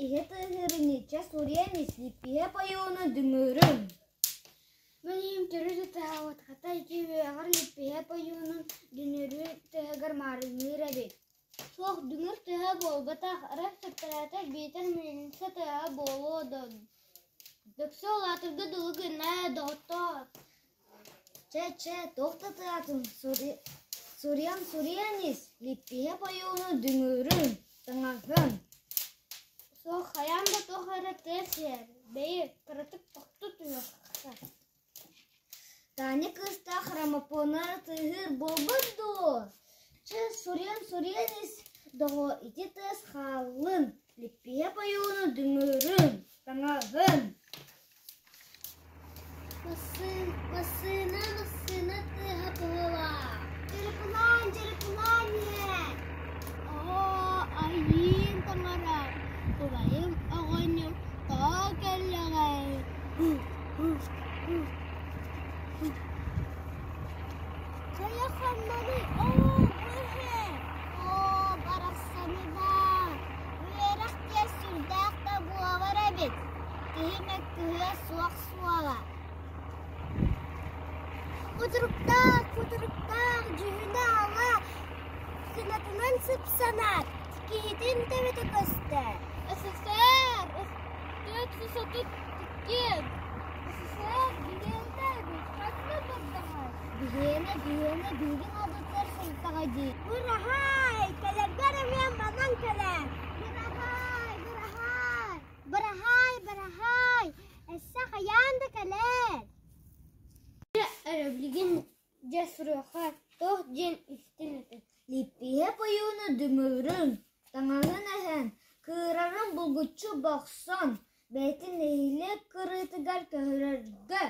иһэ тыаһыырыныы чэ суруйан ис, липпиһэ ойууну дүҥүрүн. Мин иһим төрүт ытаабыт, хата ити үөҕэр липпиһэ ойуунун дүҥүрүн тыаһыгар маарынныыр эбит. Суох, дүҥүр тыаһа буолбатах, арай сэппэрээтэр биитэр миэлиҥсэ тыаһа буолуо дуо? Дөксө улаатарга дылы гынна ээ, доҕоттоор. Чэ, чэ, туох да тыаатын суруйан суруйан ис, липпиһэ ойууну дүҥүрүн, таҥаһын. Суох, хайаан да туох эрэ тыас иһэр, бэйи, кыратык тохтуу түһүөххэ. Таня кыыстаах граммофоннара тыаһыыр буолбут дуо? Чэ, суруйан суруйан ис, доҕоор, ити тыас хааллын, липпиһэ ойууну дүҥүрүн, таҥаһын. Массыына, массыына тыаһа быһыылаах. Дьарыпылаан, дьарыпылаан иһэр. Оо, айыын таҥара, убайым оҕонньор тоҕо кэллэҕэй? Хайа ханнаный? Оо, бу иһэр. Оо, барахсаны баар. Үөрэх диэн сүрдээх да буолар эбит. Киһи мөккүһүө суох суола. Кутуруктаах, кутуруктаах, дьүһүнэ ала, кынатынан сыпсанар, киһитин төбөтө көстөр. СССР 432 СССР билиэнэ эбит, ханна бардаҕай? Биһиэнэ, биһиэнэ биһигин алдытыгар сырыттаҕа дии. Быраһаай, кэлэргэр эмиэ манан кэлээр. Быраһаай, быраһаай, быраһаай, быраһаай, өссө хайаан да кэлээр. Дьэ эрэ билигин дьэ суруйуохха туох диэн истин этэ. Липпиһэ ойууну дүҥүрүн, таҥаһын эһэн, кыырарын булгуччу бохсон, бэйэтин нэһилиэк кырыытыгар көһөрөргө,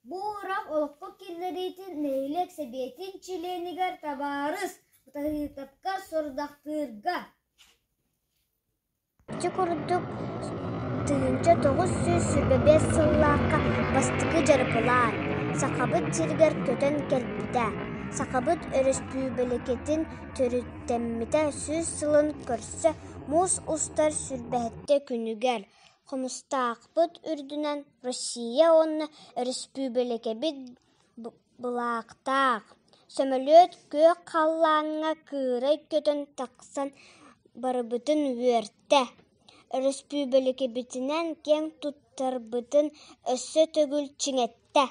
бу уураах олоххо киллэриитин нэһилиэк сэбиэтин чилиэнигэр табаарыс Бытарыытапка сорудахтыырга. Ити курдук 1925 сыллаахха бастакы дьарыпылаан Сахабыт сиригэр көтөн кэлбитэ. Сахабыт Өрөспүүбүлүкэтин төрүттэммитэ 100 сылын көрсө муус устар 27 күнүгэр Хомустаахпыт үрдүнэн Россия уонна өрөспүүбүлүкэбит былаахтаах сөмөлүөт күөх халлааҥҥа кыырай көтөн тахсан барыбытын үөртэ, өрөспүүбүлүкэбитинэн киэн туттарбытын өссө төгүл чиҥэттэ.